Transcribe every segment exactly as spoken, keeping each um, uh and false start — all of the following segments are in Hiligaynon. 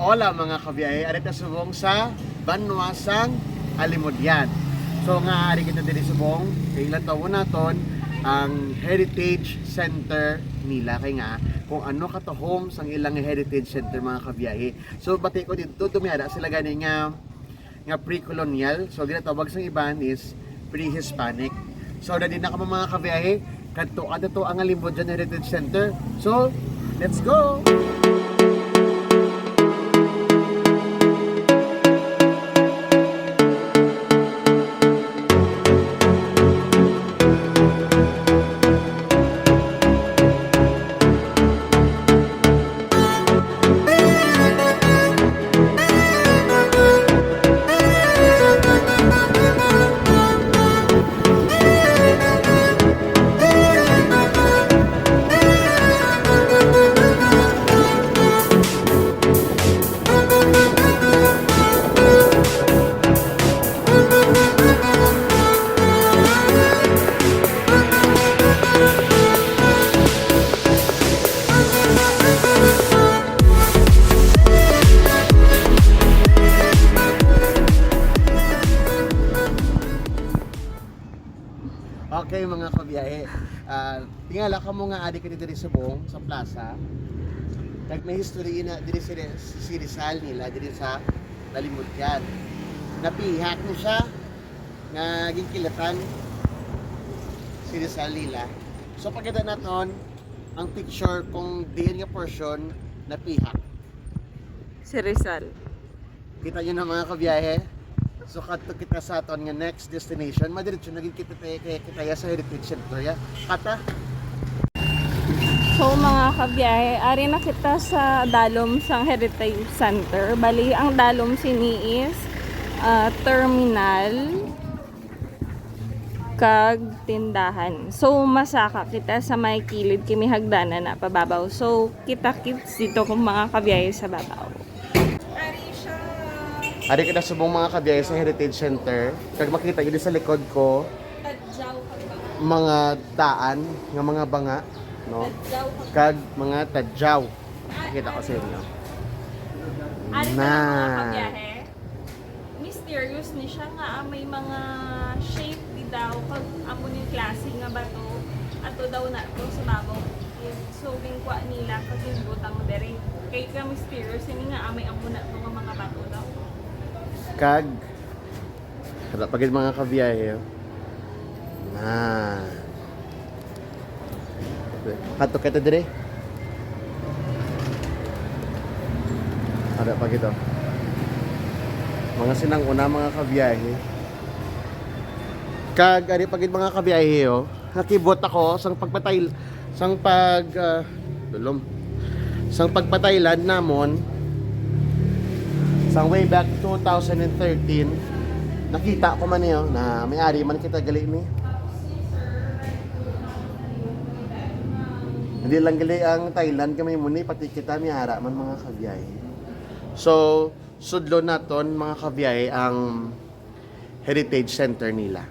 Hola mga kabiyahe, ari ta subong sa Banwa sang Alimodian. So nga ari kita diri subong, kay lantawon naton ang Heritage Center nila, kay nga kung ano katahom sang ilang Heritage Center mga kabiyahe. So bati ko didto, dumihara sila gani nga nga pre-colonial. So ginatawag sang iban is pre-Hispanic. So ready na kamo mga kabiyahe, kadto adto ang Alimodian Heritage Center. So let's go! Okay, mga kabiyahe. Ah, tingala kamo nga adi kini diri subong sa plaza. Kag may history na diri si, si Rizal nila diri sa Alimodian. Napihak ni siya nga ginkilatan si Rizal nila. So pakita naton ang picture kung diin nga portion napihak. Si Rizal. Kita nyo na, mga kabiyahe. So kadto kita sa aton nga next destination. Madiretso na gid kita, kay kita ya sa Heritage Center ya. Kata. So mga kabiyahe, ari na kita sa dalom sang Heritage Center. Bali, ang dalom sini is ah, terminal kag tindahan. So masaka kita sa may kilid, kay may hagdanan na pababaw. So kita-kits dito kung mga kabiyahe sa babaw. Ari kita subong, mga kabiyahe, sa Heritage Center. Kag makita yun sa likod ko, mga daan nga mga banga, no? Kag mga tadyaw. Kita ko sa inyo. Ari na, mga kabiyahe. Mysterious ni siya nga, ah, may mga shape di daw, pag amo ning klase nga bato, ato daw na to sa babaw. So, ginkuha nila kag ginbutang diri. Kay ka mysterious ini nga, ah, may amo na to nga mga bato daw. Kag, wala pa gid mga kabiyahe, oh. Na. Kadto kita dire. Ada pa gito. Mga sinang una, mga kabiyahe. Kag ari pa gid mga kabiyahe, oh. Nakibot ako sang pagpatay, sang pag, ah, dulom. Sang pagpataylan namon, sang way back two thousand and thirteen, nakita ko man niyo na may ari man kita gali ni. Hindi lang gali ang Thailand kami muni, pati kita may ara man, mga kabiyahe. So, sudlo naton, mga kabiyahe, ang Heritage Center nila.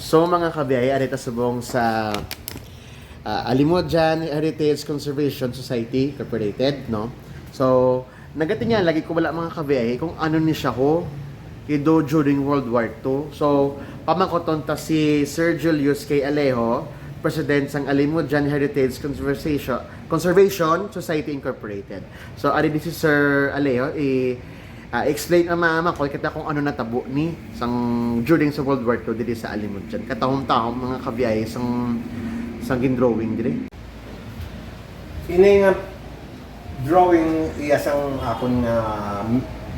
So, mga kabiyahe, ari ta subong sa, ah, Alimodian Heritage Conservation Society Incorporated, no? So, nagatingala lagi ko wala, mga kabiyahe, kung ano ni siya ho ido during World War Two. So, pamangkoton ta si Sir Julius K. Alejo, President sang Alimodian Heritage Conservation, Conservation Society Incorporated. So, ari di si Sir Alejo, i- Ah, explain, ah, ma-, ma-, call kita kung ano natabo ni sang during sa World War Two diri sa Alimodian. Katahom-tahom, mga kabiyahe, sang, sang gindrawing diri. Ini nga drawing iya sang akon nga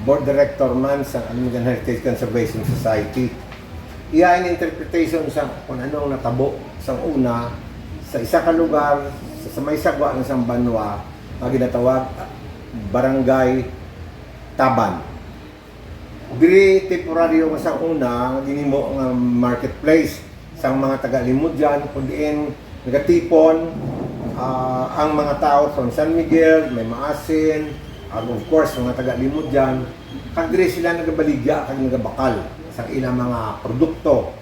board director man sa Alimodian Heritage Conservation Society. Iya ang interpretation sa kung ano ang natabo sang una sa isa ka lugar sa, sa may sagwa nga sang banwa nga ginatawag, ah, Barangay Taban. Diri temporaryo nga sa una nga ginhimo nga marketplace sang mga taga-Alimodian, kung diin nagatipon, ah, ang mga tawo from San Miguel, may Maasin, and of course, mga taga-Alimodian, kag diri sila nagabaligya kag nagabakal sa ilang mga produkto.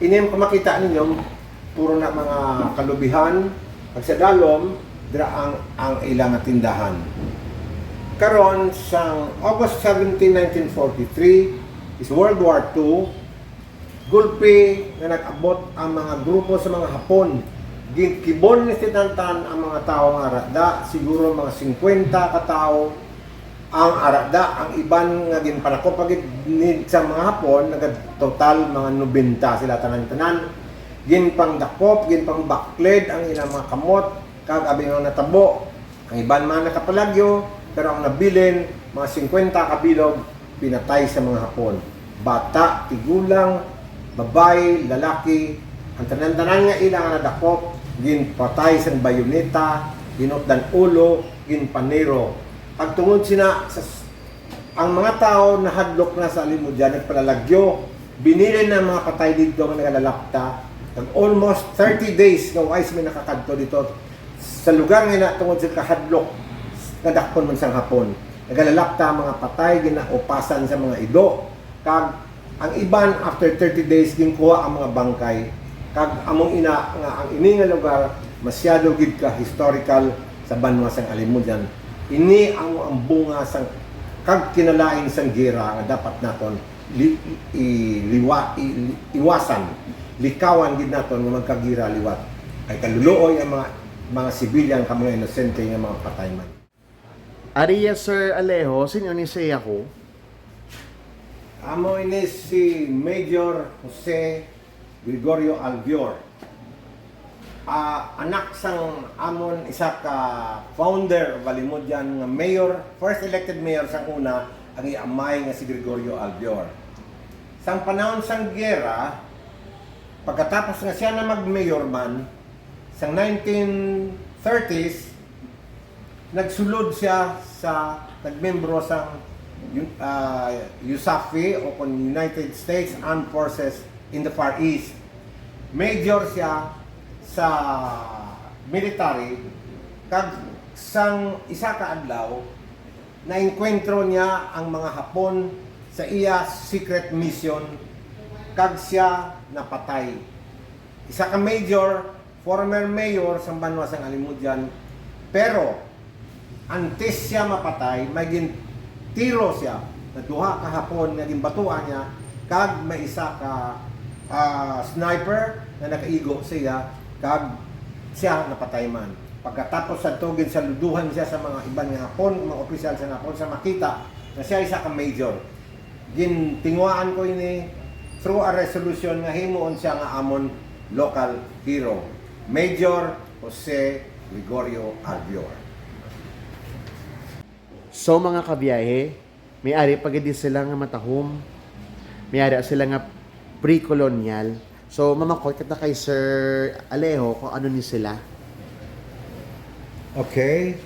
Ini ang makita ninyo, puro na mga kalubihan, kag sa dalom, dira ang, ang ilang tindahan. Karon, sang August seventeen, nineteen forty-three, is World War Two, gulpi nga nag-abot ang mga grupo sa mga Hapon. Ginkibon ni Tinantan ang mga tawo nga arada, siguro mga singkwenta ka tawo, ang arada, ang iban nga ginpanakop pa gid ni sa mga Hapon, nagatotal mga nobenta sila tanan-tanan. Ginpangdakop, ginpangbaklid ang ilang mga kamot, kag abi nga natabo. Ang iban man nakapalagyo, pero ang nabilin, mga singkwenta ka bilog, pinatay sa mga Hapon. Bata, tigulang, babayi, lalaki, ang tanan-tanan nga ila nga nadakop, ginpatay sang bayoneta, ginutdan ulo, ginpaniro. Pagtungod sina sa s-, ang mga tawo nahadlok na sa Alimodian, nagpalalagyo, binilin na ang mga patay didto nga nagalalapta. Nag almost thirty days nga wa sila nakakadto didto. Sa lugar nga ina, tungod sa kahadlok nga dakpon man sang Hapon, nagalalapta ang mga patay, ginaupasan sa mga ido, kag ang iban, after thirty days, ginkuha ang mga bangkay, kag among ina nga ang ini nga lugar masyado gid ka historical sa banwa sang Alimodian. Ini ang, ang bunga sang kag kinalain sang gera nga dapat naton li-, i-, liwa-, i-, iwasan, likawan gid naton nga magkagira liwat. Kay kaluluoy ang mga, mga sibilyan kag mga inosente nga mga patay man. Ari ya, Sir Alejo, sin-o ni siya ho? Amo ini si Major Jose Gregorio Albior. Ah, anak sang amon isa ka founder of Alimodian nga mayor, first elected mayor sang una, ang iya amay nga si Gregorio Albior. Sang panahon sang giyera, pagkatapos nga siya na mag-mayor man, sang nineteen thirties, nagsulod siya sa, nagmembro sang, ah, USAFE o kon United States Armed Forces in the Far East. Major siya sa military, kag sang isa ka adlaw, naengkwentro niya ang mga Hapon sa iya secret mission, kag siya napatay. Isa ka major, former mayor sang banwa sang Alimodian, pero antes siya mapatay, may gintiro siya na duha ka Hapon nga ginbatuan niya, kag may isa ka, ah, sniper nga nakaigo sa iya, kag siya napatay man. Pagkatapos sadto, ginsaluduhan siya sa mga iban nga Hapon, mga opisyal sa Hapon, sa makita nga siya isa ka major. Gintinguhaan ko ini through a resolution nga himuon siya nga amon local hero, Major Jose Gregorio Albior. So, mga kabiyahe, may ari pa gid sila nga matahom. May ari sila nga pre-colonial. So, mamakot kita kay Sir Alejo kung ano ni sila. Okay.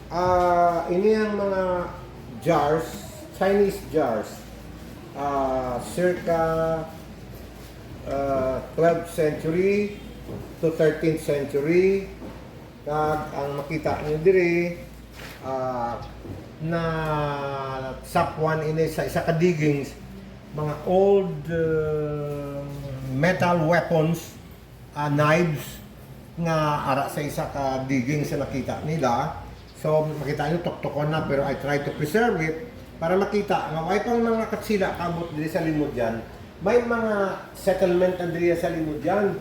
Ah, ini ang mga jars, Chinese jars. Ah, circa, ah, twelfth century to thirteenth century. Kag ang makita niyo diri, ah, na sapwan ini sa isa ka diggings, mga old, ah, metal weapons, ah, knives, nga ara sa isa ka digging sa nakita nila. So, makita niyo, tuktukon na, pero I try to preserve it para makita nga way pang mga Katsila kaabot diri sa Limudyan. May mga settlement na diri sa Limudyan.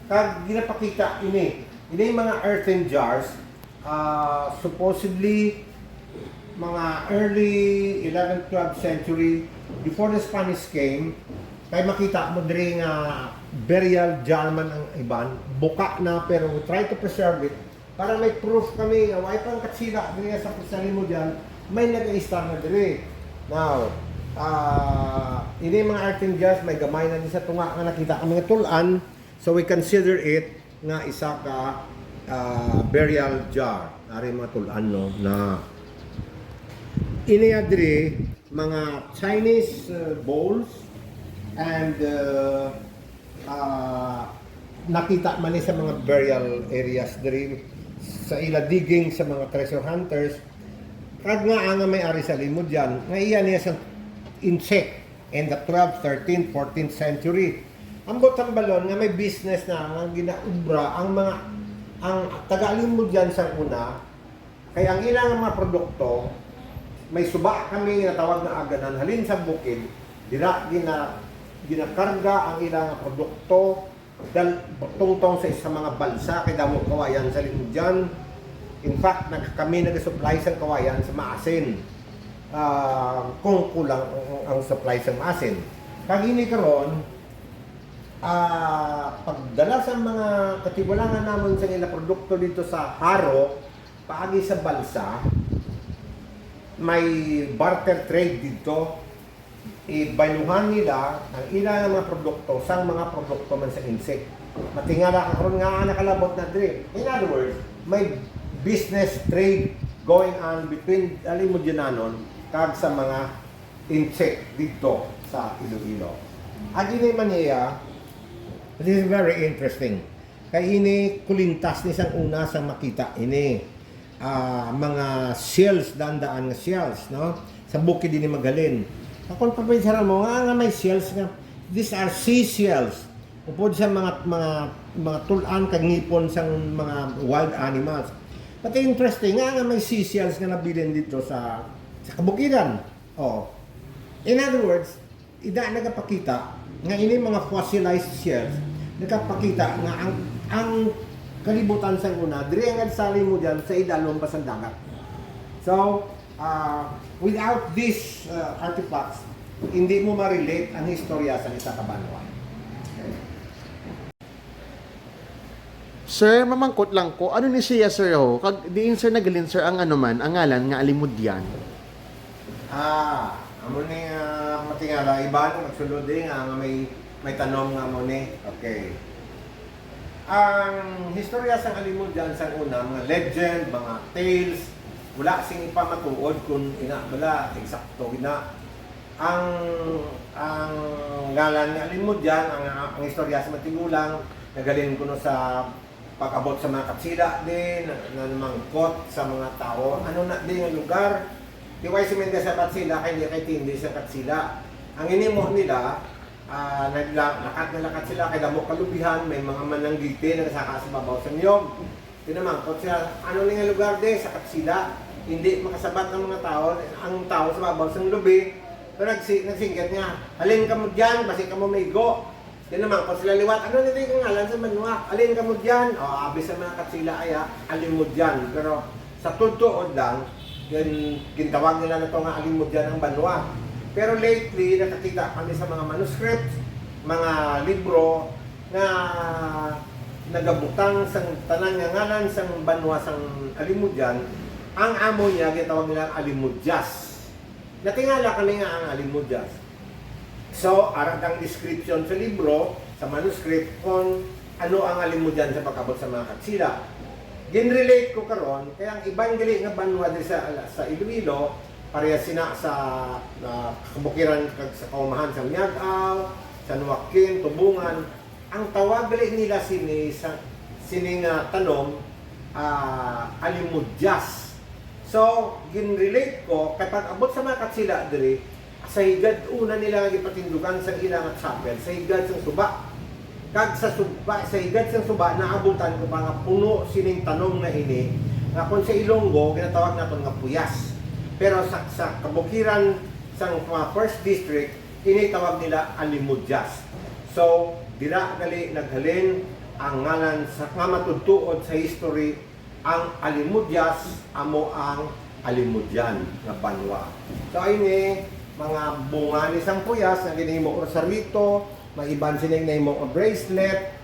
Kag ginapakita ini, ini mga earthen jars, ah, supposedly, mga early eleventh, twelfth century, before the Spanish came, kay makita mo diri nga burial jar man ang iban, buka na, pero we try to preserve it para may proof kami nga way pang Katsila diri sa Limudyan, may nag-istar na diri. Now, ah, ini mga earthen jars, may gamay na di sa tunga nga nakita kami nga tul-an, so we consider it nga isa ka, ah, burial jar. Ari mga tul-an, no, na ini diri mga Chinese, uh, bowls and, uh, uh, nakita man ni sa mga burial areas diri sa ila digging sa mga treasure hunters. Kag nga nga may ari sa Limudyan, nga iya niya sa insect in the twelfth, thirteenth, fourteenth century. Ang butang balon nga may business na nga ginaubra ang mga, ang taga-Limudyan sa una, kay ang ilang mga produkto, may suba kami nga tawag na aganan, halin sa bukid, dira gina-, ginakarga ang ilang produkto, dal-, tungtong sa, sa mga balsa, kay damo kawayan sa Limudyan. In fact, nag-, kami nag-supply sang kawayan sa Maasin. Ah, kung kulang ang, ang supply sa Maasin. Kag ini karon, ah, pagdala sa mga katibulangan namon sa ila produkto dito sa Jaro, paagi sa balsa, may barter trade dito. Ibayluhan nila ang ila nga mga produkto sang mga produkto man sa insect. Matingala ka karon nga nakalabot na diri. In other words, may business trade going on between Limudyanon kag sa mga insect dito sa Iloilo. Ang ini man niya, this is very interesting. Kay ini kulintas ni sang una sang makita ini, ah, mga shells, daan-daan nga shells, no? Sa bukid ini maghalin. Akon pa mo nga, nga may shells nga, these are sea shells. Upod sa mga, mga, mga tul-an kag ngipon sang mga wild animals. But interesting nga, nga may sea shells nga nabilin dito sa, sa kabukiran. Oh. In other words, ida nagapakita nga ini mga fossilized shells nagapakita nga ang, ang kalibutan sang una diri ang sa Limudyan sa idalom pa sang dagat. So, ah, without these, ah, artifacts, hindi mo ma-relate ang istorya sa isa ka banwa. Sir, mamangkot lang ko, ano ni siya, sir, ho? Kag diin, sir, nagalin, sir, ang ano man, ang ngalan nga Alimudyan? Ah, amo ni, ah, matingala, iba ang nagsulod, eh, nga, nga may, may tanom nga amo ni. Okay. Ang historya sang Alimudyan sang una, mga legend, mga tales, wala sing ipamatuod kung ina bala, eksakto gina. Ang, ang ngalan nga Alimudyan, ang, ang istorya sa matigulang, nagalin kuno sa pag-abot sa mga Katsila din, na, na namangkot sa mga tawo, ano na din ang lugar. Tiway si Mendez sa Katsila, kay hindi kay tindi sa Katsila. Ang inimo nila, ah, nagla-, lakat na lakat sila, kay damo kalubihan, may mga mananggiti, nagsaka sa babaw sa niyog. Tinamangkot sila, "Ano ni nga lugar de?" "Sa Katsila." Hindi makasabat ang mga tao, ang tao sa babaw sang lubi, pero nagsi-, nagsinggit nga, "Halin kamo diyan, basi kamo maigo." Tinamangkot sila liwat, "Ano ni di nga ngalan sa banwa? Halin kamo diyan?" O, abi sa mga Katsila, "Aya, Alimudyan." Pero sa tuod-tuod lang, gin-, gintawag nila na to nga Alimudyan ang banwa. Pero lately, nakakita kami sa mga manuscripts, mga libro, nga nagabutang sang tanan nga ngalan sang banwa sang Alimudyan, ang amo niya gitawag nila Alimudyas. Natingala kami nga ang Alimudyas. So, ara ang description sa libro, sa manuscript, kung ano ang Alimudyan sa pag-abot sa mga Katsila. Gin-relate ko karon, kay ang iban gali nga banwa diri sa, sa Iloilo, pareha sina sa, ah, kabukiran kag sa kaumahan sa Miag-ao, San Joaquin, Tubungan, ang tawag gali nila sini sa, sini nga tanom, ah, alimudyas. So, gin-relate ko, kay pag-abot sa mga Katsila diri, sa higad una nila nga gipatindugan sa ila nga chapel, sa higad sang suba, Kag sa suba, sa higad sang suba, naabutan ko pa nga puno sining tanom nga ini, nga kon sa Ilonggo, ginatawag naton nga puyas. Pero sa, sa kabukiran sang mga first district, ini tawag nila alimudyas. So, dira gali naghalin ang ngalan sa, nga matudtuod sa history, ang alimudyas amo ang alimudyan nga banwa. So, ay ni mga bunga ni sang puyas nga ginhimo rosarito, may iban sining nahimo nga bracelet.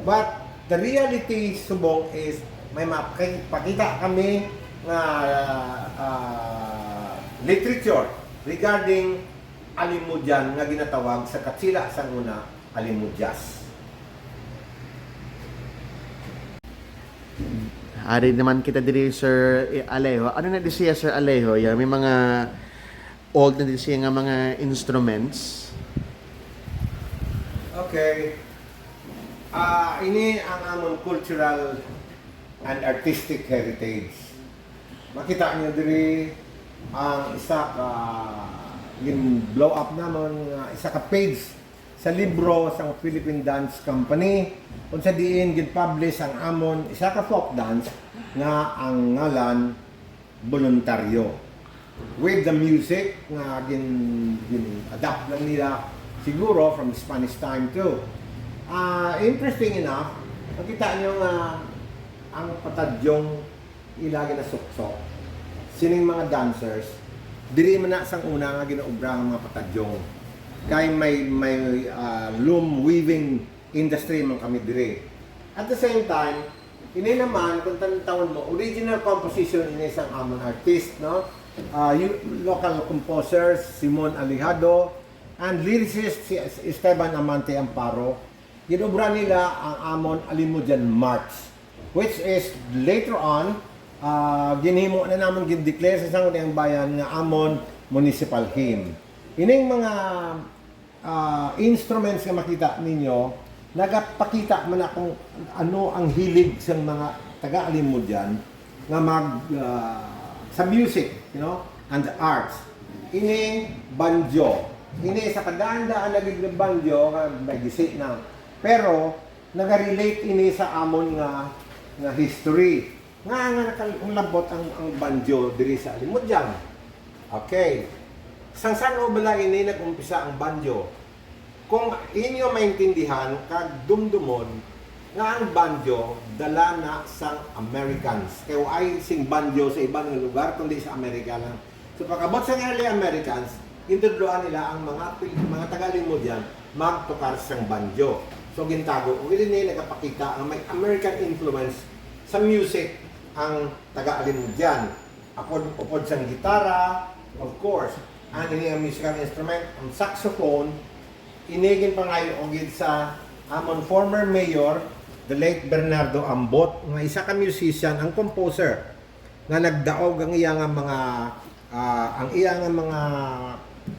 But the reality, subong, is may mapakita kami nga, ah, literature regarding alimudyan nga ginatawag sa Katsila sang una, alimudyas. Ari naman kita diri, Sir Alejo. Ano na di siya, Sir Alejo? Ya, may mga old na di siya nga mga instruments. Okay. Ah, ini ang amon cultural and artistic heritage. Makita niyo diri ang isa ka gin-blow up namon nga isa ka page sa libro sang Philippine Dance Company, kung sa diin gin-publish ang amon isa ka folk dance nga ang ngalan Boluntaryo, with the music nga gin, gin-adapt lang nila siguro from Spanish time too. Ah, interesting enough, makita nyo nga ang patadyong ila ginasuksok sining mga dancers, diri man na sang una nga ginaobra ang mga patadyong, kay may, may, ah, loom weaving industry man kami diri. At the same time, ini naman, kung tan-, tawon mo, original composition ini sang amon artist, no? Ah, yu-, local composer Simon Alejado and lyricist si Esteban Amante Amparo. Ginobra nila ang amon Alimodian March, which is later on, ah, ginhimo na namon, gin-declare sa Sangguniang Bayan nga amon municipal hymn. Ining mga, ah, instruments nga makita ninyo, nagapakita man na kung ano ang hilig sang mga taga-Alimodian nga mag, ah, sa music, you know, and the arts. Ini banjo. Ini sa kadaan-daan na gid nga banjo nga may gisi na. Pero naga-relate ini sa amon nga, nga history. Nga, nga nakal-, ang labot ang, ang banjo diri sa Alimodian. Okay. Sang san-o bala ini nag-umpisa ang banjo? Kung inyo maintindihan kag dumdumon nga ang banjo dala na sang Americans. Kay waay sing banjo sa iban nga lugar kundi sa Amerika lang. So pag-abot sang early Americans, gintudloan nila ang mga Pil-, mga taga-Alimodian magtukar sang banjo. So gintago, ug ini nagapakita nga may American influence sa music ang taga-Alimodian. Upod, upod sang gitara, of course, ang ini ang musical instrument, ang saxophone, ini ginpangayo gid sa amon former mayor, the late Bernardo Ambot, nga isa ka musician, ang composer, nga nagdaog ang iya nga mga, ah, ang iya nga mga,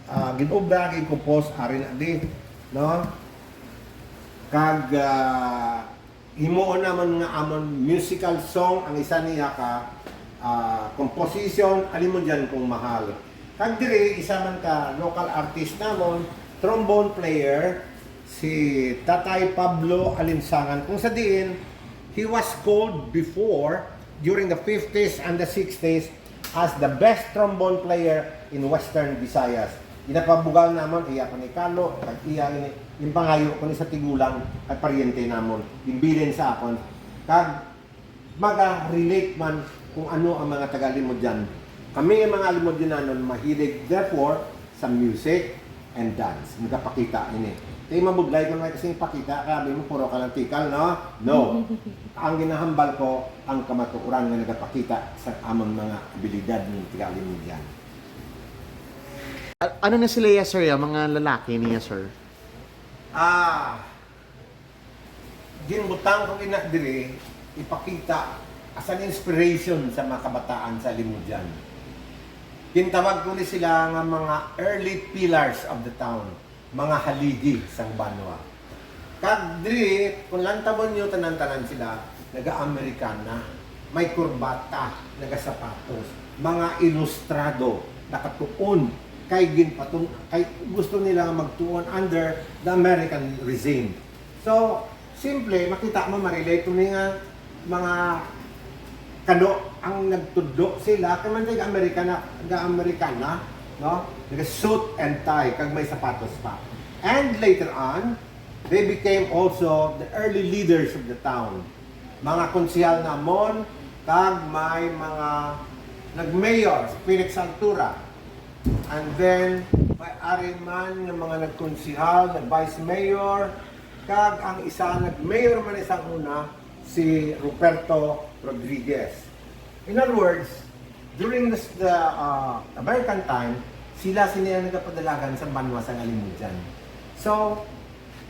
ah, gin-obra, gin-compose, ari na di, no? Kag, ah, himuon namon nga amon musical song ang isa niya ka, ah, composition, Alimodian Kong Mahal. Kag diri, isa man ka local artist namon, trombone player, si Tatay Pablo Alinsangan, kung sa diin, he was called before, during the fifties and the sixties, as the best trombone player in Western Visayas. Ginapabugal namon, iya pa ni Kalo, kag iya ini, yung pangayo ko ni sa tigulang, kag paryente namon, ginbilin sa akon. Kag maga-relate man kung ano ang mga taga-Alimodian. Kami nga mga Alimodiananon mahilig, therefore, sa music and dance. Nagapakita ini. Kay mabudlay ko na kasi pakita, kay abi mo, puro ka lang tikal, no? No. Ang ginahambal ko, ang kamatuoran nga nagapakita sa amon mga abilidad ng taga-Alimodian. A-, ano na sila, ya, sir, ya? Mga lalaki niya, sir? Ah, ginbutang ko ina diri ipakita as an inspiration sa mga kabataan sa Alimodian. Gintawag ko ni sila nga mga early pillars of the town, mga haligi sang banwa. Kag diri, kung lantawon nyo, tanan-tanan sila naga-Amerikana, may kurbata, nagasapatos, mga ilustrado, nakatuon kay ginpatun-, kay gusto nila nga magtuon under the American regime. So, simple, makita mo, ma-relate mo ni nga mga kano ang nagtudlo sila, kay man taga Amerikana, ga Amerikana, no? Nag-suit and tie, kag may sapatos pa. And later on, they became also the early leaders of the town. Mga konsehal namon, kag may mga nag-mayor, Felix Altura. And then, may ari man nga mga nagkonsehal, nag-vice mayor, kag ang isa nag-mayor man isang una, si Ruperto Rodriguez. In other words, during this, the uh, American time, sila sini ang nagapadalagan sa banwa sang Alimodian. So,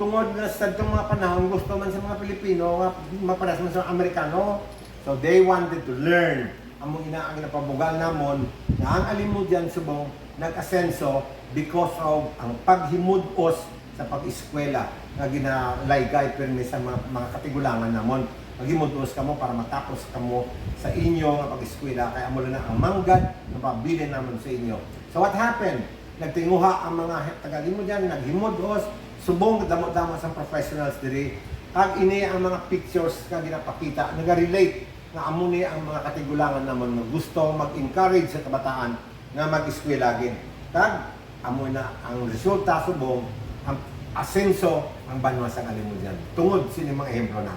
tungod nga sa itong mga panahon, gusto man sa mga Pilipino nga mapares man sa Amerikano, so they wanted to learn. Amo ina ang napabugal namon nga ang Alimodian subong nag-asenso because of ang paghimud-os sa pag-eskwela nga ginalaygay pirmi sa mga, mga katigulangan namon. Maghimud-os kamo para matapos kamo sa inyo nga pag-eskwela, kay amo lang na ang manggad nga pabilin namon sa inyo. So what happened? Nagtinguha ang mga taga-Alimodian, naghimud-os, subong damo-damo sang professionals diri. Kag ini ang mga pictures nga ginapakita, naga-relate nga amo ni ang mga katigulangan namon nga gusto mag-encourage sa kabataan nga mag-eskwela gid. Kag amo na ang resulta, subong ang asenso ang banwa sang Alimodian tungod sini mga ehemplo na.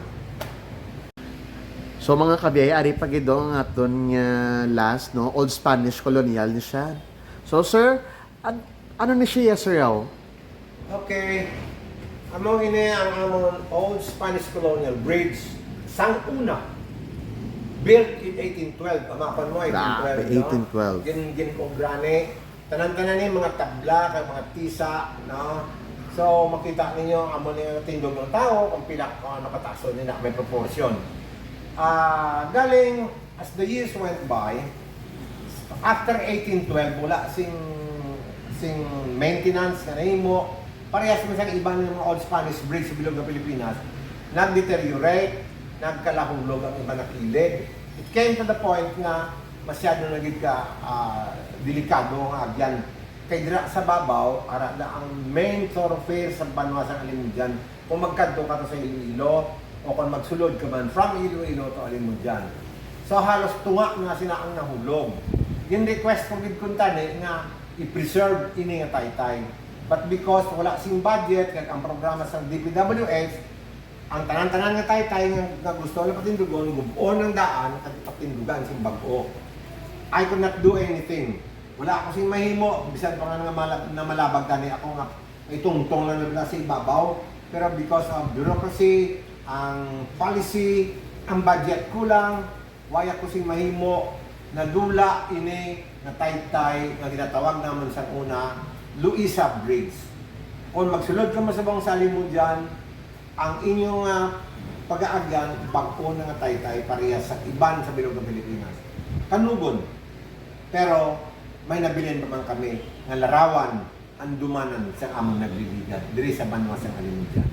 So, mga kabiyay, ari pa gid ang aton nga last, no? Old Spanish colonial ni siya. So, sir, an- ano ni siya, sir, yaw? Okay. Amo ini ang amon old Spanish colonial bridge. Sang una, built in eighteen twelve. Tama pa mo, eighteen twelve, Grabe, no? eighteen twelve. Gin, gin-obra ni. Tanan-tanan ni mga tabla kag mga tisa, no? So, makita ninyo, amo ni nga tindog ng tao, kung pila, kung ano kataso nila, may proportion. Ah, galing, as the years went by, after eighteen twelve, wala sing, sing maintenance nga nahimo. Parehas man sa iban nga mga old Spanish bridge sa bilog nga Pilipinas, nag-deteriorate, nagkalahulog ang iban nga kilid. It came to the point nga masyado na gid ka, ah, delikado nga agyan. Kay dira sa babaw, ara na ang main thoroughfare sa banwa sa Alimodian. Kung magkadto ka to sa Iloilo, o kung magsulod ka man from Iloilo to Alimodian. So, halos tunga na sina ang nahulog. Gin-request ko gid kuntani nga i-preserve ini nga taytay. But because wala sing budget, kag ang programa sa D P W H, ang tanan-tanan nga taytay nga, nga gusto na patindugon, gub-on ang daan, kag patindugan sing bag-o. I could not do anything. Wala ako sing mahimo, bisan pa nga nga mala-, namalabag tani ako nga itungtong lang na sa ibabaw. Pero because of bureaucracy, ang policy, ang budget kulang, wala ko sing mahimo, nadula ini nga taytay nga ginatawag namon sa una, Luisa Bridge. Kung magsulod ka mo sa bang Salimudyan, ang inyo nga pag-aagyan, bag-o na nga taytay, parehas sa iban sa bilog ng Pilipinas. Kanugon. Pero may nabilin pa man kami nga larawan ang dumanan sa among nagliligad diri sa banwa sang Alimudyan.